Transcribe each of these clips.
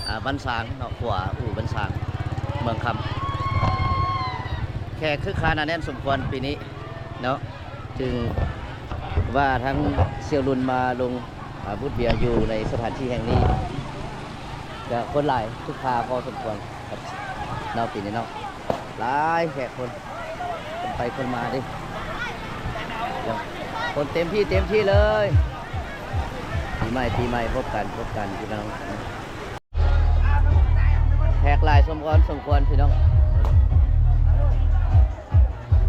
ອ່າ ບ້ານຊາງເນາະ ຂົວອູ່ບ້ານຊາງ ເມືອງຄຳ ແຂກຄຶກຄາໜາແໜ້ນສົມຄວນປີນີ້ເນາະ ຈຶ່ງວ່າທັງສ່ຽວລຸນມາລົງ ອ່າ ບູດເບຍຢູ່ໃນສະຖານທີ່ແຫ່ງນີ້ ກະຄົນຫຼາຍຄຶກຄາພໍສົມຄວນເນາະ ປີນີ້ເນາະ ຫຼາຍແຂກຄົນ ຄົນໄປຄົນມາເດ້ ຄົນເຕັມທີ່ເຕັມທີ່ເລີຍ ປີໃໝ່ ປີໃໝ່ ພົບກັນ ພົບກັນ ພີ່ນ້ອງ ແຂກຫຼາຍສົມຄວນ ສົມຄວນ ພີ່ນ້ອງ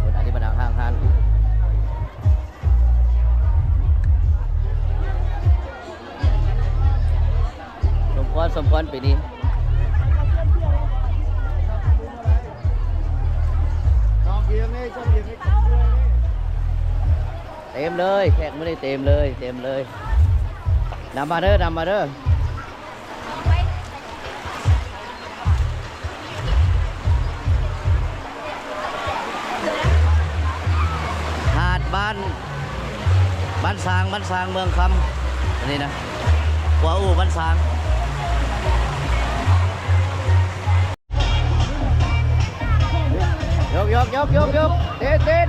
ຄົນອັນນີ້ມານັ່ງຫ້າງຮ້ານ ສົມຄວນ ສົມຄວນປີນີ້ ເຕັມເລີຍ ແຂກມື້ນີ້ເຕັມເລີຍ ເຕັມເລີຍ ນຳມາເດີ ນຳມາເດີ ຫາດບ້ານ ບ້ານຊາງ ບ້ານຊາງ ເມືອງຄຳ ອັນນີ້ນະ ຂົວອູ່ບ້ານຊາງ ຍົກ ຍົກ ຍົກ ຍົກ ຍົກ ເຕັ້ນ ເຕັ້ນ.